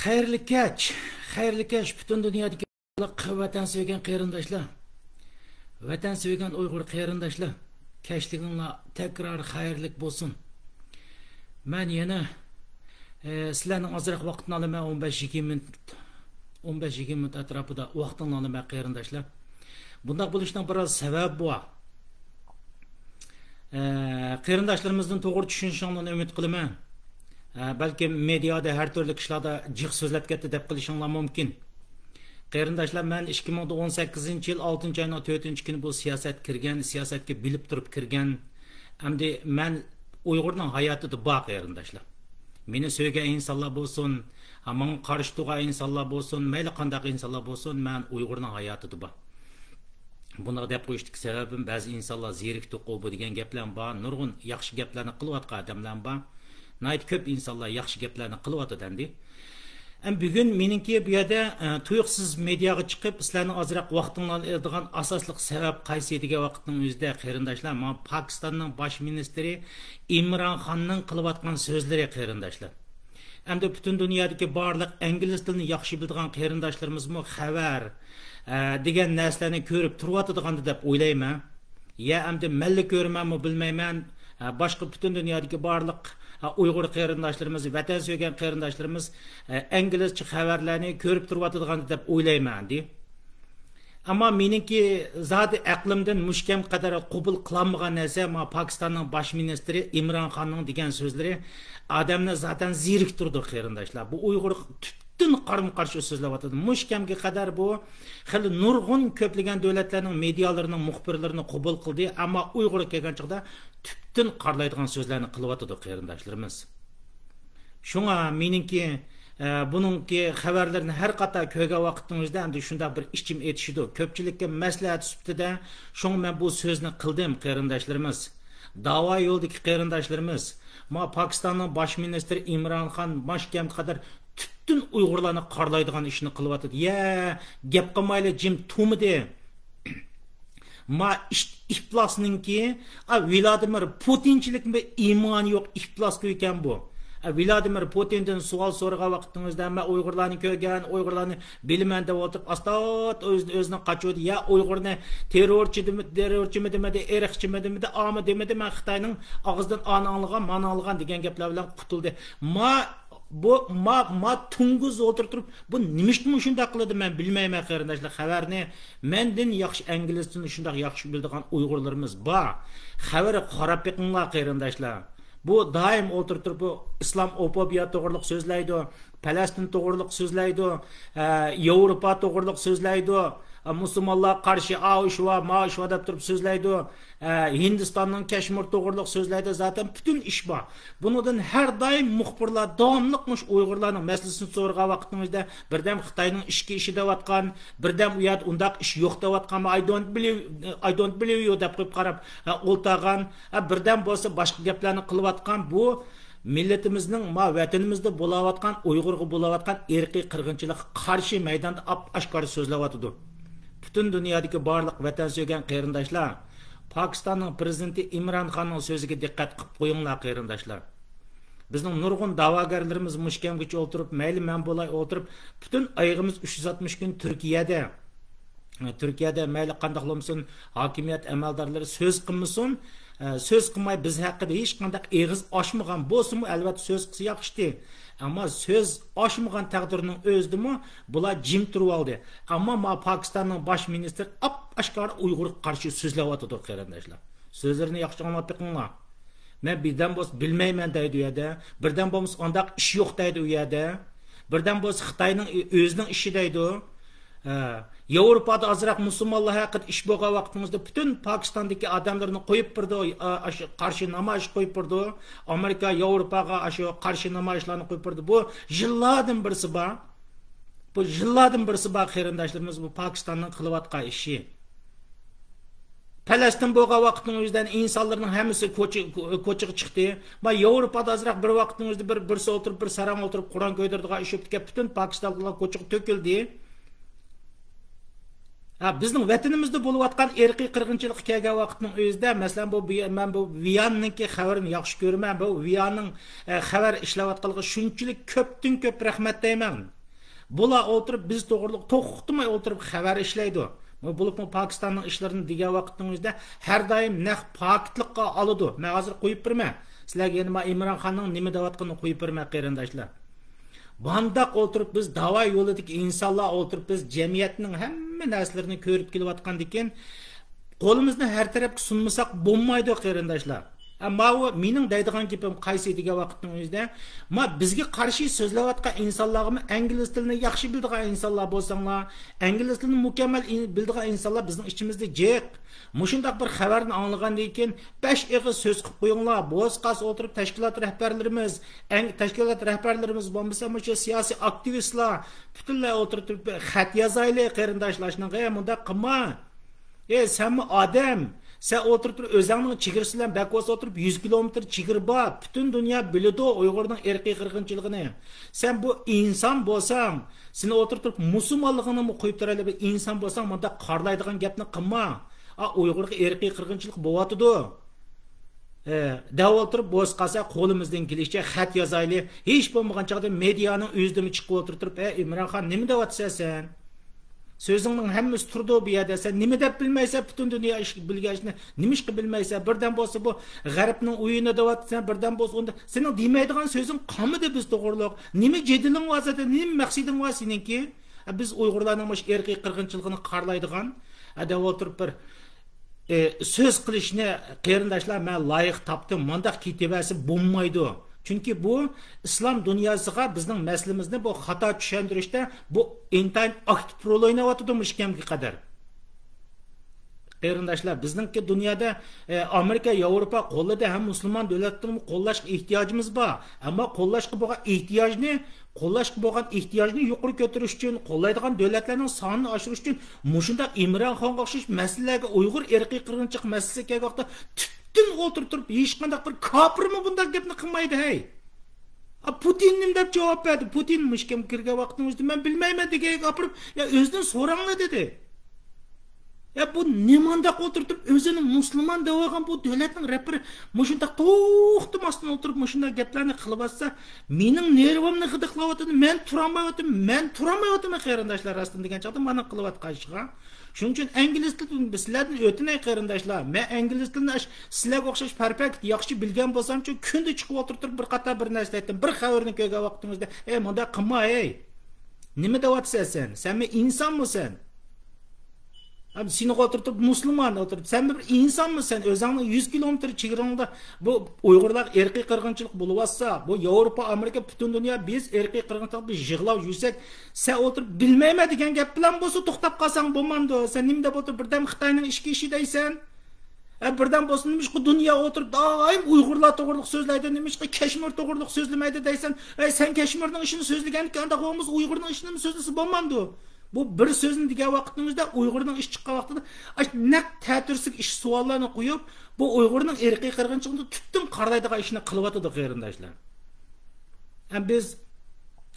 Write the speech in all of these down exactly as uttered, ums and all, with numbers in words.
خەيرلىك كەچ، خەيرلىك كەچ پۈتۈن دۇنيادىكى ۋەتەن سۆيگەن قېرىنداشلار، ۋەتەن سۆيگەن ئۇيغۇر قېرىنداشلار، كەچلىكىڭلار تەكرار خەيرلىك بولسۇن. مەن يەنە، ئە، سىلەرنىڭ ئازراق ۋاقتىنى ئالىمەن، ئون بەش يىگىرمە مىنۇت، ئون بەش يىگىرمە مىنۇت ئەتراپىدا ۋاقتىڭلارنى ئالىمەن قېرىنداشلار. بۇنداق بولۇشنىڭ بىراز سەۋەبى بار. ئە، قېرىنداشلىرىمىزدىن توغرا چۈشىنىشىڭلارنى ئۈمىد قىلىمەن. ئە، بەلكىم مېدىيادا ھەر تۈرلۈك ئىشلاردا جىق سۆزلەپ كەتتى دەپ قېلىشىڭلار مۇمكىن. قېرىنداشلار، مەن ئىككى مىڭ ئون سەككىزىنچى يىل ئالتىنچى ئاينىڭ تۆتىنچى كۈنى بۇ سىياسەتكە كىرگەن، سىياسەتكە بىلىپ تۇرۇپ كىرگەن. ئەمدى مەن ئۇيغۇرنىڭ ھاياتىدا بار، قېرىنداشلار. مېنى سۆيگەن ئىنسانلار بولسۇن، ھا، ماڭا قارشى تۇرغان ئىنسانلار بولسۇن، مەيلى قانداق ئىنسانلار بولسۇن، مەن ئۇيغۇرنىڭ ھاياتىدا بار. بۇنى دەپ قويۇشتىكى سەۋەبىم، بەزى ئىنسانلار زېرىكتۇق، بۇ دېگەن گەپلەرمۇ بار، نۇرغۇن ياخشى گەپلەرنى قىلىۋاتقان ئادەملەرمۇ بار. ناھايىتى كۆپ ئىنسانلار ياخشى گەپلەرنى قىلىۋاتىدۇ ئەمدى. ئەم، بۈگۈن مېنىڭكى بۇ يەردە، ئە، تۇيۇقسىز مېدىياغا چىقىپ، سىلەرنىڭ ئازراق ۋاقتىڭلارنى ئېلىدىغان ئاساسلىق سەۋەب قايسى دېگەن ۋاقىتنىڭ ئۆزىدە، قېرىنداشلار، مانا پاكىستاننىڭ باش مىنىستىرى ئىمران خاننىڭ قىلىۋاتقان سۆزلىرى، قېرىنداشلار. ئەمدى پۈتۈن دۇنيادىكى بارلىق ئىنگلىز تىلىنى ياخشى بىلىدىغان قېرىنداشلىرىمىزمۇ خەۋەر، ئە، دېگەن نەرسىلەرنى كۆرۈپ تۇرۇۋاتىدىغاندۇ دەپ ئويلايمەن. يا ئەمدى مەنلا كۆرىمەنمۇ بىلمەيمەن. ھە، باشقا پۈتۈن دۇنيادىكى بارلىق، ھە، ئۇيغۇر قېرىنداشلىرىمىز، ۋەتەن سۆيگەن قېرىنداشلىرىمىز، ھە، ئىنگلىزچە خەۋەرلەرنى كۆرۈپ تۇرۇۋاتىدىغان دەپ ئويلايمەن ئەمدى. ئەمما مېنىڭكى زادى ئەقلىمدىن مۇشۇ كەمگە قەدەر قوبۇل قىلالمىغان نەرسە، ما پاكىستاننىڭ باش مىنىستىرى ئىمران خاننىڭ دېگەن سۆزلىرى ئادەمنى زاتەن زېرىكتۈرىدۇ، قېرىنداشلار. بۇ ئۇيغۇر تۈپتىن قارىمۇ قارشى سۆزلەۋاتىدۇ. مۇشۇ كەمگە قەدەر بۇ خېلى نۇرغۇن كۆپلىگەن دۆلەتلەرنىڭ مېدىيالىرىنىڭ مۇخبىرلىرىنى قوبۇل قىلدى، ئەمما ئۇيغۇرغا كەلگەن چاغدا تۈپتىن قارىلايدىغان سۆزلەرنى قىلىۋاتىدۇ، قېرىنداشلىرىمىز. شۇڭا مېنىڭكى، ئە، بۇنىڭكى خەۋەرلىرىنى ھەر قاتار كۆرگەن ۋاقىتنىڭ ئۆزىدە ئەمدى شۇنداق بىر ئىچىم ئېتىشىدۇ. كۆپچىلىككە مەسلىھەت سۈپىتىدە شۇڭا مەن بۇ سۆزنى قىلدىم، قېرىنداشلىرىمىز. داۋا يولىدىكى قېرىنداشلىرىمىز، ما پاكىستاننىڭ باش مىنىستىرى ئىمران خان ماش كەمگە قەدەر پۈتۈن ئۇيغۇرلارنى قارىلايدىغان ئىشنى قىلىۋاتىدۇ. يە، گەپ قىلمايلا جىم تۇرمىدى. ما ئىش-، ئىپلاسنىڭكى، ئا، ۋلادىمىر پۇتىنچىلىكمۇ ئىمانى يوق ئىپلاسكۇ ئىكەن بۇ. ئا، ۋلادىمىر پۇتىندىن سوئال سورىغان ۋاقتىڭىزدا، مەن ئۇيغۇرلارنى كۆرگەن، ئۇيغۇرلارنى بىلىمەن دەپ ئولتۇرۇپ، ئاستا ئۆزىنى، ئۆزىنى قاچۇردى. يا ئۇيغۇرنى تېررورچى دېمە-، تېررورچىمۇ دېمىدى، ئىرقچىمۇ دېمىدى، ئامۇ دېمىدى، مەن خىتاينىڭ ئاغزىدىن ئانى ئاڭلىغان، مانى ئاڭلىغان دېگەن گەپلەر بىلەن قۇتۇلدى. ما، بۇ، ما، ما توڭگۇز ئولتۇرۇپ تۇرۇپ، بۇ نېمىشقىمۇ شۇنداق قىلىدۇ، مەن بىلمەيمەن، قېرىنداشلار. خەۋەرنى مەندىن ياخشى ئىنگلىز تىلىنى شۇنداق ياخشى بىلىدىغان ئۇيغۇرلىرىمىز بار. خەۋەرگە قاراپ بېقىڭلار، قېرىنداشلار. بۇ دائىم ئولتۇرۇپ تۇرۇپ، بۇ ئىسلاموفوبىيە توغرۇلۇق سۆزلەيدۇ، پەلەستىن توغرۇلۇق سۆزلەيدۇ، ئە، ياۋروپا توغرۇلۇق سۆزلەيدۇ، ئە، مۇسۇلمانلارغا قارشى ئاۋۇ ئىش بار، ماۋۇ ئىش بار دەپ تۇرۇپ سۆزلەيدۇ. ئە، ھىندىستاننىڭ كەشمىر توغرۇلۇق سۆزلەيدۇ. زاتەن پۈتۈن ئىش بار. بۇنىڭدىن ھەر دائىم مۇخبىرلار داۋاملىق مۇشۇ ئۇيغۇرلارنىڭ مەسىلىسىنى سورىغان ۋاقتىڭىزدا، بىردەم خىتاينىڭ ئىچكى ئىشى دەۋاتقان، بىردەم ئۇ يەردە ئۇنداق ئىش يوق دەۋاتقان، I don't believe، I don't believe you دەپ قويۇپ قاراپ، ھە، ئولتۇرغان، ھە، بىردەم بولسا باشقا گەپلەرنى قىلىۋاتقان. بۇ مىللىتىمىزنىڭ ما ۋەتىنىمىزدە بولاۋاتقان، ئۇيغۇرغا بولاۋاتقان ئىرقىي قىرغىنچىلىققا قارشى مەيداندا ئاپئاشكارا سۆزلەۋاتىدۇ. پۈتۈن دۇنيادىكى بارلىق ۋەتەن سۆيگەن قېرىنداشلار، پاكىستاننىڭ پىرېزىدېنتى ئىمران خاننىڭ سۆزىگە دىققەت قىلىپ قويۇڭلار، قېرىنداشلار. بىزنىڭ نۇرغۇن داۋاگەرلىرىمىز مۇشۇ كەمگىچە ئولتۇرۇپ، مەيلى مەن بولاي ئولتۇرۇپ، پۈتۈن ئايىغىمىز ئۈچ يۈز ئاتمىش كۈن تۈركىيەدە. تۈركىيەدە مەيلى قانداق بولمىسۇن، ھاكىمىيەت ئەمەلدارلىرى سۆز قىلمىسۇن، ئە، سۆز قىلماي بىز ھەققىدە ھېچقانداق ئېغىز ئاچمىغان بولسىمۇ، ئەلۋەتتە سۆز قىلسا ياخشىتى. ئەمما سۆز ئاچمىغان تەقدىرنىڭ ئۆزىدىمۇ بۇلار جىم تۇرۇۋالدى. ئەمما ما پاكىستاننىڭ باش مىنىستىرى ئاپئاشكارا ئۇيغۇرغا قارشى سۆزلەۋاتىدۇ، قېرىنداشلار. سۆزلىرىنى ياخشى ئاڭلاپ بېقىڭلار. مەن بىردەم بولسا بىلمەيمەن دەيدۇ ئۇ يەردە. بىردەم بولمىسا ئانداق ئىش يوق دەيدۇ ئۇ يەردە. بىردەم بولسا خىتاينىڭ ئۆ-، ئۆزىنىڭ ئىشى دەيدۇ. ھە. ياۋروپادا ئازراق مۇسۇلمانلار ھەققىدە ئىش بولغان ۋاقتىڭىزدا پۈتۈن پاكىستاندىكى ئادەملىرىنى قويۇپ بېرىدۇ، ئا-، ئاشۇ قارشى نامايىش قويۇپ بېرىدۇ. ئامېرىكا، ياۋروپاغا ئاشۇ قارشى نامايىشلارنى قويۇپ بېرىدۇ. بۇ يىللاردىن بىرسى بار. بۇ يىللاردىن بىرسى بار، قېرىنداشلىرىمىز، بۇ پاكىستاننىڭ قىلىۋاتقان ئىشى. پەلەستىن بولغان ۋاقىتنىڭ ئۆزىدە ئىنسانلارنىڭ ھەممىسى كوچا-، كوچىغا چىقتى. ما ياۋروپادا ئازراق بىر ۋاقىتنىڭ ئۆزىدە بىر، بىرسى ئولتۇرۇپ، بىر ساراڭ ئولتۇرۇپ، قۇرئان كۆيدۈرىدىغان ئىش بوپتىكەن، پۈتۈن پاكىستانلىقلار كوچىغا تۆكۈلدى. ھە، بىزنىڭ ۋەتىنىمىزدە بولۇۋاتقان ئىرقىي قىرغىنچىلىققا كەلگەن ۋاقىتنىڭ ئۆزىدە، مەسىلەن، بۇ، بۇ، مەن بۇ ۋىياننىڭكى خەۋىرىنى ياخشى كۆرىمەن، بۇ ۋىياننىڭ، ئە، خەۋەر ئىشلەۋاتقانلىقىغا شۇنچىلىك كۆپتىن كۆپ رەھمەت دەيمەن. بۇلار ئولتۇرۇپ بىز توغرۇلۇق توختىماي ئولتۇرۇپ خەۋەر ئىشلەيدۇ. بولۇپمۇ پاكىستاننىڭ ئىشلىرىنى دېگەن ۋاقتىڭىزدا ھەر دائىم نەق پاكىتلىققا ئالىدۇ. مەن ھازىر قويۇپ بېرىمەن. سىلەرگە يەنە ما ئىمران خاننىڭ نېمە دەۋاتقىنىنى قويۇپ بېرىمەن، قېرىنداشلار. مانداق ئولتۇرۇپ بىز داۋا يولىدىكى ئىنسانلار ئولتۇرۇپ بىز جەمئىيەتنىڭ ھەممە نەرسىلىرىنى كۆرۈپ كېلىۋاتقاندىكىن، قولىمىزنى ھەر تەرەپكە سۇنمىساق بولمايدۇ، قېرىنداشلار. ئە، ماۋۇ مېنىڭ دەيدىغان گېپىم قايسى دېگەن ۋاقىتنىڭ ئۆزىدە، ما بىزگە قارشى سۆزلەۋاتقان ئىنسانلارغىمۇ ئەنگلىز تىلىنى ياخشى بىلىدىغان ئىنسانلار بولساڭلار، ئەنگلىز تىلىنى مۇكەممەل ئىن-، بىلىدىغان ئىنسانلار بىزنىڭ ئىچىمىزدە جىق. مۇشۇنداق بىر خەۋەرنى ئاڭلىغاندىن كېيىن، بەش ئېغىز سۆز قىلىپ قويۇڭلار، بولسا قالسا ئولتۇرۇپ تەشكىلات رەھبەرلىرىمىز، ئەڭ-، تەشكىلات رەھبەرلىرىمىز بولمىسا مۇشۇ سىياسىي ئاكتىۋىستلار پۈتۈنلەي ئولتۇرۇپ خەت يازايلى، قېرىنداشلار، شۇنىڭغا مۇنداق قىلما. ئەي، سەنمۇ ئادەم. سەن ئولتۇرۇپ تۇرۇپ، ئۆزۈڭنىڭ چېگرىسى بىلەن بەك بولسا ئولتۇرۇپ، يۈز كىلومېتىر چېگرا بار. پۈتۈن دۇنيا بىلىدۇ ئۇيغۇرنىڭ ئىرقىي قىرغىنچىلىقىنى. سەن بۇ ئىنسان بولساڭ، سېنى ئولتۇرۇپ تۇرۇپ، مۇسۇلمانلىقىڭنىمۇ قويۇپ تۇرايلى، بىر ئىنسان بولساڭ، مۇنداق قارىلايدىغان گەپنى قىلما. ئا، ئۇيغۇرغا ئىرقىي قىرغىنچىلىق بولۇۋاتىدۇ. ئە، دەپ ئولتۇرۇپ، بولسا قالسا قولىمىزدىن كېلىشىچە خەت يازايلى. ھېچ بولمىغان چاغدا مېدىيانىڭ ئۆزىدىمۇ چىقىپ ئولتۇرۇپ تۇرۇپ، ئەي، ئىمران خان، نېمە دەۋاتىسەن سەن؟ سۆزۈڭنىڭ ھەممىسى تۇرىدۇ بۇ يەردە. سەن نېمە دەپ بىلمەيسەن؟ پۈتۈن دۇنيا ئىش بىلگەن ئىشنى نېمىشقا بىلمەيسەن؟ بىردەم بولسا بۇ غەربنىڭ ئويۇنى دەۋاتىسەن، بىردەم بولسا ئۇندا. سېنىڭ دېمەيدىغان سۆزۈڭ قالمىدى بىز توغرۇلۇق. نېمە جېدىلىڭ بار سەن؟ نېمە مەقسىتىڭ بار سېنىڭكى؟ بىز ئۇيغۇرلارنىڭ مۇشۇ ئىرقىي قىرغىنچىلىقىنى قارىلايدىغان، دەپ ئولتۇرۇپ بىر ئى، سۆز قىلىشنى، قېرىنداشلار، مەن لايىق تاپتىم. مانداق كېتىۋەرسە بولمايدۇ. چۈنكى بۇ ئىسلام دۇنياسىغا بىزنىڭ مەسىلىمىزنى بۇ خاتا چۈشەندۈرۈشتە بۇ ئىنتايىن ئاكتىپ رول ئويناۋاتىدۇ مۇشۇ كەمگە قەدەر. قېرىنداشلار، بىزنىڭكى دۇنيادا، ئى، ئامېرىكا، ياۋروپا قوللىدى ھەم مۇسۇلمان دۆلەتنىمۇ قوللاشقا ئېھتىياجىمىز بار. ئەمما قوللاشقا بولغان ئېھتىياجنى قوللاشقا بولغان ئېھتىياجنى يۇقىرى كۆتۈرۈش ئۈچۈن، قوللايدىغان دۆلەتلەرنىڭ سانىنى ئاشۇرۇش ئۈچۈن مۇشۇنداق ئىمران خانغا ئوخشاش مەسىلىلەرگە، ئۇيغۇر ئىرقىي قىرغىنچىلىق مەسىلىسىگە كەلگەن ۋاقىتتا تۈپتىن ئولتۇرۇپ تۇرۇپ، ھېچقانداق بىر كاپىرمۇ بۇنداق گەپنى قىلمايدۇ، ھەي. ئا، پۇتىن نېمە دەپ جاۋاب بەردى؟ پۇتىن مۇشۇ كەمگە كىرگەن ۋاقتىنىڭ ئۆزىدە، مەن بىلمەيمەن دېگەن يەرگە ئاپىرىپ، يا ئۆزىدىن سوراڭلار دېدى. يا بۇ نېمانداق ئولتۇرۇپ تۇرۇپ ئۆزىنى مۇسۇلمان دەۋالغان بۇ دۆلەتنىڭ رەھبىرى مۇشۇنداق توختىماستىن ئولتۇرۇپ مۇشۇنداق گەپلەرنى قىلىۋاتسا، مېنىڭ نېرۋامنى غىدىقلاۋاتىدۇ، مەن تۇرالمايۋاتىمەن، مەن تۇرالمايۋاتىمەن قېرىنداشلار، راستىنى دېگەن چاغدا مانا قىلىۋاتقان ئىشىغا. شۇنىڭ ئۈچۈن ئىنگلىز تىلى سىلەردىن ئۆتۈنەي قېرىنداشلار، مەن ئىنگلىز تىلىنى ئاش-، سىلەرگە ئوخشاش پەرپەك ياخشى بىلگەن بولسامچۇ كۈندە چىقىپ ئولتۇرۇپ تۇرۇپ بىر قاتار بىر نەرسە دەيتتىم، بىر خەۋىرىنى كۆرگەن ۋاقتىڭىزدا، ئەي مۇنداق قىلما ئەي، نېمە دەۋاتىسەن سەن، سەنمۇ ئىنسانمۇ سەن؟ ھەم سېنىغا ئولتۇرتۇپ مۇسۇلمان ئولتۇرۇپ، سەن بىر ئىنسانمۇ سەن؟ ئۆزۈڭنىڭ يۈز كىلومېتىر چېگرىڭدا بۇ ئۇيغۇرلارغا ئىرقىي قىرغىنچىلىق بولۇۋاتسا، بۇ ياۋروپا، ئامېرىكا، پۈتۈن دۇنيا بىز ئىرقىي قىرغىنچىلىقتا يىغلاپ يۈرسەك، سەن ئولتۇرۇپ بىلمەيمەن دېگەن گەپ بىلەن بولسا توختاپ قالساڭ بولمامدۇ؟ سەن نېمە دەپ ئولتۇرۇپ بىردەم خىتاينىڭ ئىچكى ئىشى دەيسەن؟ ھە، بىردەم بولسا نېمىشقا دۇنيا ئولتۇرۇپ دائىم ئۇيغۇرلار توغرۇلۇق سۆزلەيدۇ، نېمىشقا كەشمىر توغرۇلۇق سۆزلىمەيدۇ دەيسەن؟ ھەي، سەن كەشمىرنىڭ ئىشىنى سۆزلىگەندىكىن ئانداق بولمىسا ئۇيغۇرنىڭ ئىشىنىمۇ سۆزلىسە بولمامدۇ؟ بۇ بىر سۆزنى دېگەن ۋاقتىڭىزدا ئۇيغۇرنىڭ ئىشى چىققان ۋاقتىدا ئاشۇ نەق تەتۈرسىز ئىش سوئاللارنى قويۇپ، بۇ ئۇيغۇرنىڭ ئىرقىي قىرغىنچىلىقىنى تۈپتىن قارىلايدىغان ئىشنى قىلىۋاتىدۇ، قېرىنداشلار. ھەم بىز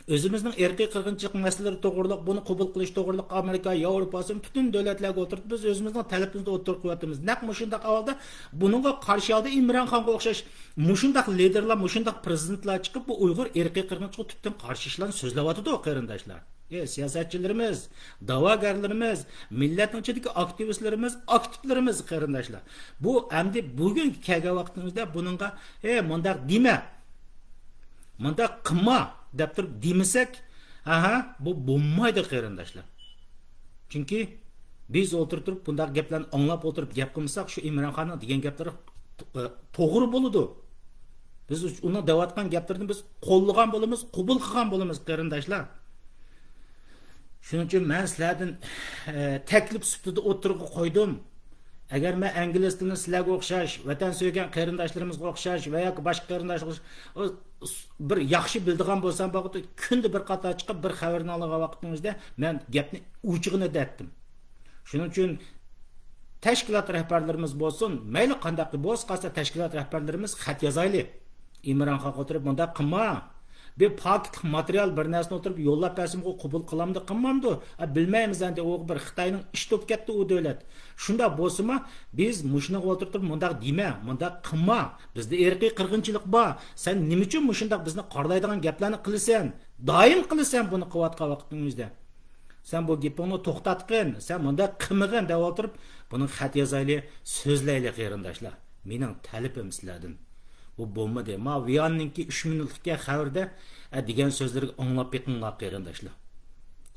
ئۆزىمىزنىڭ ئىرقىي قىرغىنچىلىق مەسىلىلىرى توغرۇلۇق، بۇنى قوبۇل قىلىش توغرۇلۇق ئامېرىكا، ياۋروپا، پۈتۈن دۆلەتلەرگە ئولتۇرتۇپ، بىز ئۆزىمىزنىڭ تەلىپىمىزنى ئوتتۇرىغا قويۇۋاتىمىز. نەق مۇشۇنداق ئەھۋالدا بۇنىڭغا قارشى ھالدا ئىمران خانغا ئوخشاش مۇشۇنداق لىدېرلار، مۇشۇنداق پرېزىدېنتلار چىقىپ، بۇ ئۇيغۇر ئىرقىي قىرغىنچىلىقىغا تۈپتىن قارشى ئىشلارنى سۆزلەۋاتىدۇ، قېرىنداشلار. ئە، سىياسەتچىلىرىمىز، دەۋاگەرلىرىمىز، مىللەتنىڭ ئىچىدىكى ئاكتىۋىستلىرىمىز، ئاكتىپلىرىمىز، قېرىنداشلار. بۇ ئەمدى بۈگۈنكى كەلگەن ۋاقتىمىزدا بۇنىڭغا، ئە، مۇنداق دېمە، مۇنداق قىلما دەپ تۇرۇپ دېمىسەك، ئاھا، بۇ بولمايدۇ، قېرىنداشلار. چۈنكى بىز ئولتۇرۇپ تۇرۇپ، بۇنداق گەپلەرنى ئاڭلاپ ئولتۇرۇپ گەپ قىلمىساق، شۇ ئىمران خاننىڭ دېگەن گەپلىرى، ئە، توغرا بولىدۇ. بىز ئۇنىڭ دەۋاتقان گەپلىرىنى بىز قوللىغان بولىمىز، قوبۇل قىلغان بولىمىز، قېرىنداشلار. شۇنىڭ ئۈچۈن مەن سىلەردىن، ئە، تەكلىپ سۈپىتىدە ئوتتۇرىغا قويدۇم. ئەگەر مەن ئىنگلىز تىلىنى سىلەرگە ئوخشاش، ۋەتەن سۆيگەن قېرىنداشلىرىمىزغا ئوخشاش ۋە ياكى باشقا قېرىنداشلارغا ئوخشاش، ئۇ، بىر ياخشى بىلىدىغان بولسام، بۇ ۋاقىتتا كۈندە بىر قاتار چىقىپ، بىر خەۋىرىنى ئاڭلىغان ۋاقتىڭىزدا مەن گەپنى ئوچۇقىنى دەتتىم. شۇنىڭ ئۈچۈن تەشكىلات رەھبەرلىرىمىز بولسۇن، مەيلى قانداق بولسا قالسا تەشكىلات رەھبەرلىرىمىز خەت يازايلى. ئىمران خانغا ئولتۇرۇپ مۇنداق قىلما. بىر پاكىتلىق ماتېرىيال، بىر نەرسىنى ئولتۇرۇپ يوللاپ بەرسىمۇ، ئۇ قوبۇل قىلامدۇ، قىلمامدۇ؟ ئا، بىلمەيمىز ئەمدى، ئۇ بىر خىتاينىڭ ئىشى بولۇپ كەتتى ئۇ دۆلەت. شۇنداق بولسىمۇ، بىز مۇشۇنىڭغا ئولتۇرتۇپ، مۇنداق دېمە، مۇنداق قىلما، بىزدە ئىرقىي قىرغىنچىلىق بار، سەن نېمە ئۈچۈن مۇشۇنداق بىزنى قارىلايدىغان گەپلەرنى قىلىسەن؟ دائىم قىلىسەن بۇنى قىلىۋاتقان ۋاقتىڭىزدا. سەن بۇ گېپىڭنى توختاتقىن، سەن مۇنداق قىلمىغىن دەپ ئولتۇرۇپ، بۇنىڭ خەت يازايلى، سۆزلەيلى قېرىنداشلار. مېنىڭ تەلىپىم سىلەردىن. بۇ بولمىدى. ما ۋىياننىڭكى ئۈچ مىنۇتلۇق خەۋىرىدە، ئە، دېگەن سۆزلىرىگە ئاڭلاپ بېقىڭلار قېرىنداشلار.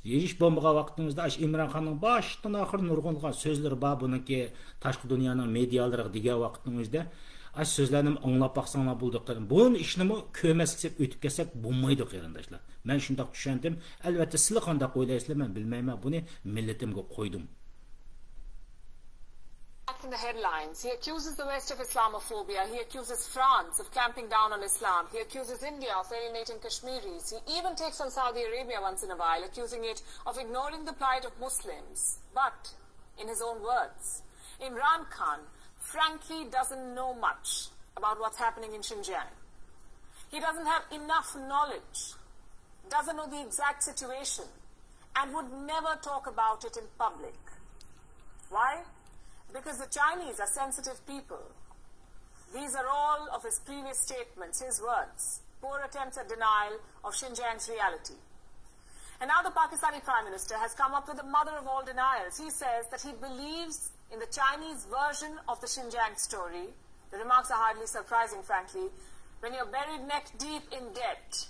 ھېچ بولمىغان ۋاقتىڭىزدا ئاشۇ ئىمران خاننىڭ باشتىن ئاخىر نۇرغۇنلىغان سۆزلىرى بار، بۇنىڭكى تاشقى دۇنيانىڭ مېدىيالىرىغا دېگەن ۋاقتىڭىزدا ئاشۇ سۆزلەرنى ئاڭلاپ باقساڭلار بولىدۇ. بۇ ئىشنىمۇ كۆرمەسلىك ئۆتۈپ كەتسەك بولمايدۇ قېرىنداشلار. مەن شۇنداق چۈشەندىم. ئەلۋەتتە، سىلەر قانداق ئويلايسىلەر، مەن بىلمەيمەن. بۇنى مىللىتىمگە قويدۇم. Back in the headlines, he accuses the West of Islamophobia. He accuses France of clamping down on Islam. He accuses India of alienating Kashmiris. He even takes on Saudi Arabia once in a while, accusing it of ignoring the plight of Muslims. But, in his own words, Imran Khan frankly doesn't know much about what's happening in Xinjiang. He doesn't have enough knowledge, doesn't know the exact situation, and would never talk about it in public. Why? Because the Chinese are sensitive people. These are all of his previous statements, his words, poor attempts at denial of Xinjiang's reality. And now the Pakistani Prime Minister has come up with the mother of all denials. He says that he believes in the Chinese version of the Xinjiang story. The remarks are hardly surprising, frankly. When you're buried neck deep in debt,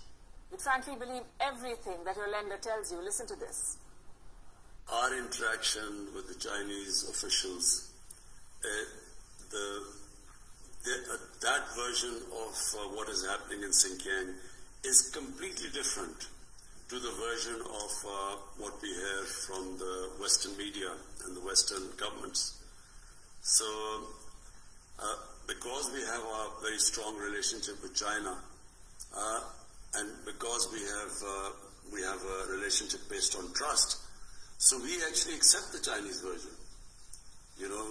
you frankly believe everything that your lender tells you. Listen to this. Our interaction with the Chinese officials, uh, the, the, uh, that version of, uh, what is happening in Xinjiang is completely different to the version of, uh, what we hear from the Western media and the Western governments. So, uh, because we have a very strong relationship with China, uh, and because we have, uh, we have a relationship based on trust, so we actually accept the Chinese version. You know,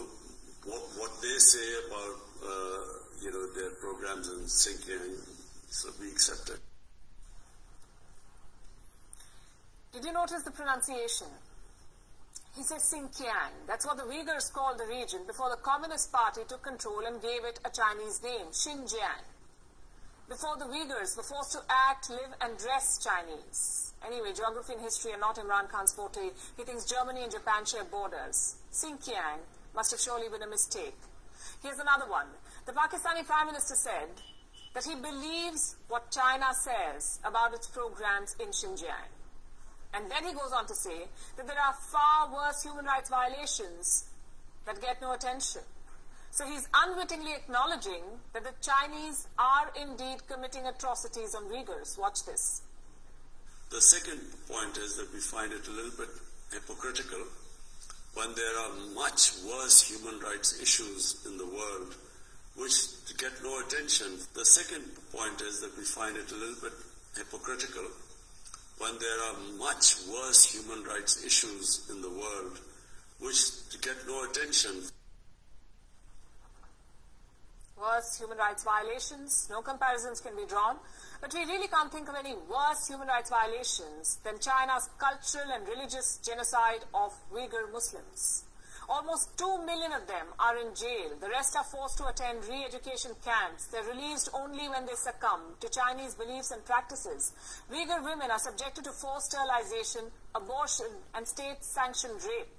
what, what they say about, uh, you know, their programs in Xinjiang, so we accept it. Did you notice the pronunciation? He says Xinjiang. That's what the Uyghurs called the region before the Communist Party took control and gave it a Chinese name, Xinjiang. Before, the Uyghurs were forced to act, live, and dress Chinese. Anyway, geography and history are not Imran Khan's forte. He thinks Germany and Japan share borders. Xinjiang must have surely been a mistake. Here's another one. The Pakistani Prime Minister said that he believes what China says about its programs in Xinjiang. And then he goes on to say that there are far worse human rights violations that get no attention. So he's unwittingly acknowledging that the Chinese are indeed committing atrocities on Uyghurs. Watch this. The second point is that we find it a little bit hypocritical when there are much worse human rights issues in the world which get no attention. The second point is that we find it a little bit hypocritical when there are much worse human rights issues in the world which get no attention. Worse human rights violations, no comparisons can be drawn, but we really can't think of any worse human rights violations than China's cultural and religious genocide of Uyghur Muslims. Almost two million of them are in jail. The rest are forced to attend re-education camps. They're released only when they succumb to Chinese beliefs and practices. Uyghur women are subjected to forced sterilization, abortion, and state-sanctioned rape.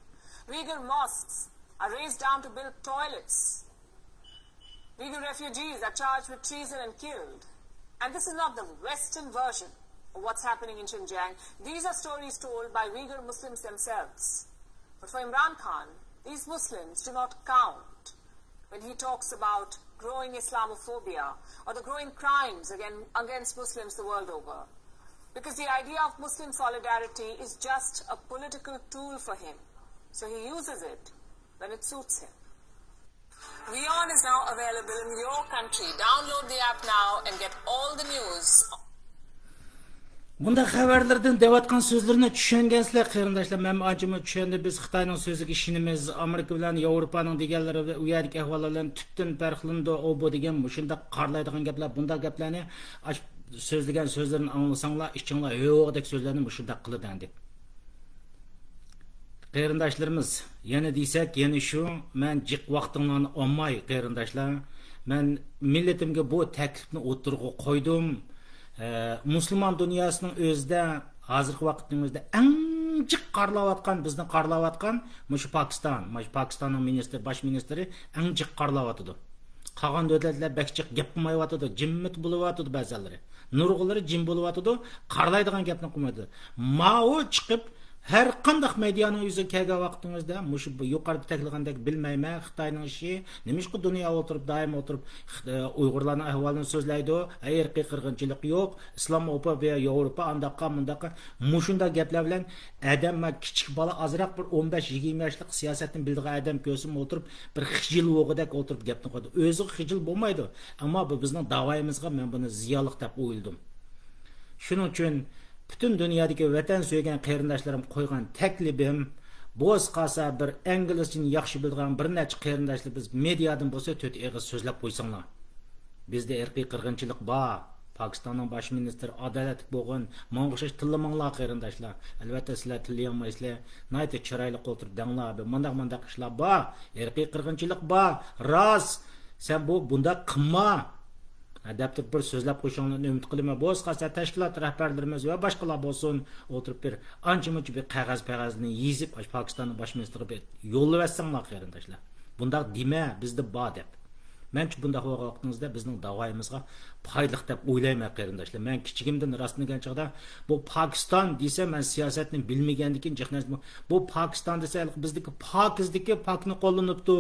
Uyghur mosques are razed down to build toilets. Uyghur refugees are charged with treason and killed. And this is not the Western version of what's happening in Xinjiang. These are stories told by Uyghur Muslims themselves. But for Imran Khan, these Muslims do not count when he talks about growing Islamophobia or the growing crimes again against Muslims the world over. Because the idea of Muslim solidarity is just a political tool for him. So he uses it when it suits him. WION is now available in your country. Download the app now and get all the news. مۇنداق خەۋەرلەردىن دەۋاتقان سۆزلىرىنى چۈشەنگەنسىلەر، قېرىنداشلار. مەن ئانچىمۇ چۈشەندىم. بىز خىتاينىڭ سۆزىگە ئىشىنىمىز، ئامېرىكا بىلەن ياۋروپانىڭ دېگەنلىرى ۋە ئۇ يەردىكى ئەھۋاللار بىلەن تۈپتىن پەرقلىنىدۇ. ئۇ بۇ دېگەن مۇشۇنداق قارىلايدىغان گەپلەر، بۇنداق گەپلەرنى ئاش-، سۆزلىگەن سۆزلىرىنى ئاڭلىساڭلار، ئىچىڭلار ھۆۋىدەك سۆزلەرنى مۇشۇنداق قىلىدۇ ئەمدى. قېرىنداشلىرىمىز، يەنە دېسەك، يەنە شۇ، مەن جىق ۋاقتىڭلارنى ئالماي، قېرىنداشلار، مەن مىللىتىمگە بۇ تەكلىپنى ئوتتۇرىغا قويدۇم. ئە، مۇسۇلمان دۇنياسىنىڭ ئۆزىدە، ھازىرقى ۋاقىتنىڭ ئۆزىدە ئەڭ جىق قارىلاۋاتقان، بىزنى قارىلاۋاتقان مۇشۇ پاكىستان. مۇشۇ پاكىستاننىڭ مىنىستىرى، باش مىنىستىرى ئەڭ جىق قارىلاۋاتىدۇ. قالغان دۆلەتلەر بەك جىق گەپ قىلمايۋاتىدۇ، جىممىت بولۇۋاتىدۇ بەزەنلىرى. نۇرغۇنلىرى جىم بولۇۋاتىدۇ، قارىلايدىغان گەپنى قىلمايدۇ. ماۋۇ چىقىپ، ھەر قانداق مېدىيانىڭ يۈزىگە كەلگەن ۋاقتىڭىزدا، مۇشۇ بۇ يۇقىرىدا تەكلىگەندەك بىلمەيمەن، خىتاينىڭ ئىشى، نېمىشقا دۇنيا ئولتۇرۇپ، دائىم ئولتۇرۇپ، خىت-، ئۇيغۇرلارنىڭ ئەھۋالىنى سوزلايدۇ، ئەي، ئىرقىي قىرغىنچىلىق يوق، ئىسلاموفوبىيە، ياۋروپا، ئانداققا، مۇنداققا، مۇشۇنداق گەپلەر بىلەن ئادەم، مانا كىچىك بالا، ئازراق بىر ئون بەش يىگىرمە ياشلىق سىياسەتنى بىلىدىغان ئادەم كۆرسىمۇ ئولتۇرۇپ، بىر خىجىل ئوغىدەك ئولتۇرۇپ گەپنى قىلىدۇ. ئۆزىگە خىجىل بولمايدۇ. ئەمما بۇ بىزنىڭ داۋايىمىزغا مەن بۇنى زىيانلىق دەپ ئويلىدىم. شۇنىڭ ئۈچۈن پۈتۈن دۇنيادىكى ۋەتەن سۆيگەن قېرىنداشلىرىم قويغان تەكلىپىم، بولسا قالسا بىر ئىنگلىزچىنى ياخشى بىلىدىغان بىر نەچچە قېرىنداشلار، بىز مېدىيادىن بولسا تۆت ئېغىز سۆزلەپ قويساڭلار. بىزدە ئىرقىي قىرغىنچىلىق بار. پاكىستاننىڭ باش مىنىستىرى ئادالەتلىك بولغىن، ماڭا ئوخشاش تىللىماڭلار قېرىنداشلار. ئەلۋەتتە سىلەر تىللىيالمايسىلەر. ناھايىتى چىرايلىق ئولتۇرۇپ دەڭلار. مۇنداق مۇنداق ئىشلار بار. ئىرقىي قىرغىنچىلىق بار. راست. سەن بۇ بۇنداق قىلما. ھە، دەپ تۇرۇپ بىر سۆزلەپ قويۇشۇڭلارنى ئۈمىد قىلىمەن. بولسا قالسا تەشكىلات رەھبەرلىرىمىز ۋە باشقىلار بولسۇن، ئولتۇرۇپ بىر ئانچە مۇنچە بىر قەغەز پەغەزنى يېزىپ، ئاشۇ پاكىستاننىڭ باش مىنىستىرىغا بىر يوللىۋەتسەڭلار قېرىنداشلار. بۇنداق دېمە، بىزدە بار دەپ. مەنچە بۇنداق بولغان ۋاقتىڭىزدا بىزنىڭ داۋايىمىزغا پايدىلىق دەپ ئويلايمەن قېرىنداشلار. مەن كىچىكىمدىن راستىنى دېگەن چاغدا بۇ پاكىستان دېسە، مەن سىياسەتنى بىلمىگەندىن كېيىن جىق نەرسە، بۇ پاكىستان دېسە ھېلىقى بىزدىكى پاكىزدىكى پاكنى قوللىنىپتۇ.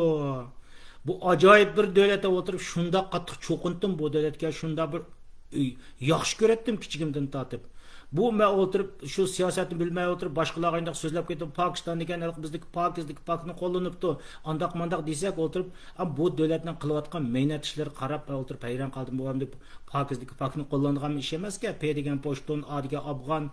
بۇ ئاجايىپ بىر دۆلەت دەپ ئولتۇرۇپ، شۇنداق قاتتىق چوقۇندۇم بۇ دۆلەتكە، شۇنداق بىر، ئى، ياخشى كۆرەتتىم كىچىكىمدىن تارتىپ. بۇ مەن ئولتۇرۇپ، شۇ سىياسەتنى بىلمەي ئولتۇرۇپ، باشقىلارغا ئانداق سۆزلەپ كېتىپ، پاكىستان دېگەن ھېلىقى بىزدىكى پاكىزدىكى پاكنى قوللىنىپتۇ، ئانداق مانداق دېسەك ئولتۇرۇپ، ئا، بۇ دۆلەتنىڭ قىلىۋاتقان مەينەت ئىشلىرىغا قاراپ مەن ئولتۇرۇپ ھەيران قالدىم. بۇ ئەمدى پاكىزدىكى پاكنى قوللانىدىغان ئىش ئەمەسكەن. پ دېگەن پوشتۇن، ئا دېگەن ئافغان،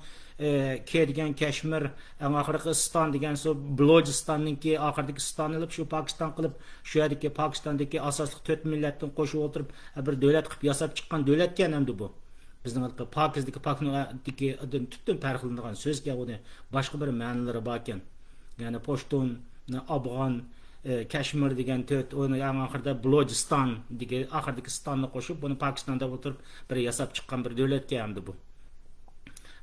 ئى، ك دېگەن كەشمىر، ئەڭ ئاخىرقى ئىستان دېگەن شۇ بلۇچىستاننىڭكى ئاخىرىدىكى ئىستان ئېلىپ، شۇ پاكىستان قىلىپ، شۇ يەردىكى پاكىستاندىكى ئاساسلىق تۆت مىللەتتىن قوشۇپ ئولتۇرۇپ، بىر دۆلەت قىلىپ ياساپ چىققان دۆلەتكەن ئەمدى بۇ. بىزنىڭ ھېلىقى پاكىزدىكى پاكنىڭدىكى تۈپتىن پەرقلىنىدىغان سۆزكەن، ئۇنى باشقا بىر مەنىلىرى باركەن. يەنى پوشتۇن، ئافغان، ئى، كەشمىر دېگەن تۆت، ئۇنى ئەڭ ئاخىرىدا بلۇچىستان دېگەن ئاخىرىدىكى ئىستاننى قوشۇپ، بۇنى پاكىستان دەپ ئولتۇرۇپ بىر ياساپ چىققان بىر دۆلەتكەن ئەمدى بۇ.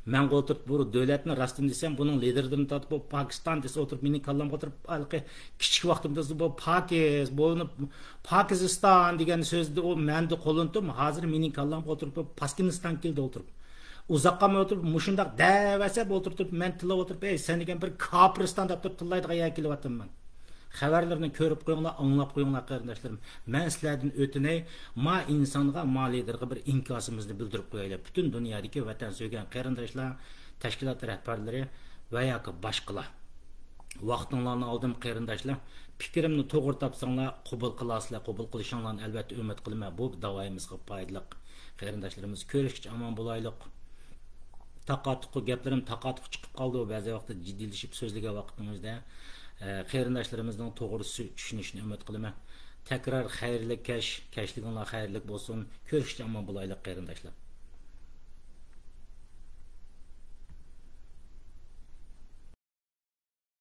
مەن ئولتۇرۇپ بۇ دۆلەتنى راستىنى دېسەم، بۇنىڭ لىدىرىدىن تارتىپ، بۇ پاكىستان دېسە ئولتۇرۇپ مېنىڭ كاللامغا ئولتۇرۇپ، ھېلىقى كىچىك ۋاقتىمدا بۇ پاكىز، بۇنى پاكىزىستان دېگەن سۆزنى ئۇ مەنىدە قوللىنىپ، ھازىر مېنىڭ كاللامغا ئولتۇرۇپ بۇ پاسكىنىستان كېلدى ئولتۇرۇپ. ئۇزاق قالماي ئولتۇرۇپ، مۇشۇنداق دەۋەرسە ئولتۇرۇپ، مەن تىللاپ ئولتۇرۇپ، ئەي، سەن دېگەن بىر كاپىرىستان دەپ تۇرۇپ تىللايدىغان يەرگە كېلىۋاتىمەن. خەۋەرلىرىنى كۆرۈپ قويۇڭلار، ئاڭلاپ قويۇڭلار قېرىنداشلىرىم. مەن سىلەردىن ئۆتۈنەي، ما ئىنسانغا، ما لىدېرغا بىر ئىنكاسىمىزنى بىلدۈرۈپ قويايلى. پۈتۈن دۇنيادىكى ۋەتەن سۆيگەن قېرىنداشلار، تەشكىلات رەھبەرلىرى ۋە ياكى باشقىلار. ۋاقتىڭلارنى ئالدىم قېرىنداشلار. پىكرىمنى توغرا تاپساڭلار قوبۇل قىلارسىلەر، قوبۇل قىلىشىڭلارنى ئەلۋەتتە ئۈمىد قىلىمەن. بۇ داۋايىمىزغا پايدىلىق. قېرىنداشلىرىمىز، كۆرۈشكىچە ئامان بولايلۇق. تاقا-تۇقا گەپلىرىم تاقا-تۇقا چىقىپ قالدى. بەزى ۋاقىتتا جىددىيلىشىپ سۆزلىگەن ۋاقتىمىزدا، ئە، قېرىنداشلىرىمىزنىڭ توغرا سۆ-، چۈشىنىشىنى ئۈمىد قىلىمەن. تەكرار خەيرلىك كەچ، كەچلىكىڭلار خەيرلىك بولسۇن. كۆرۈشكىچە ئامان بولايلۇق قېرىنداشلار.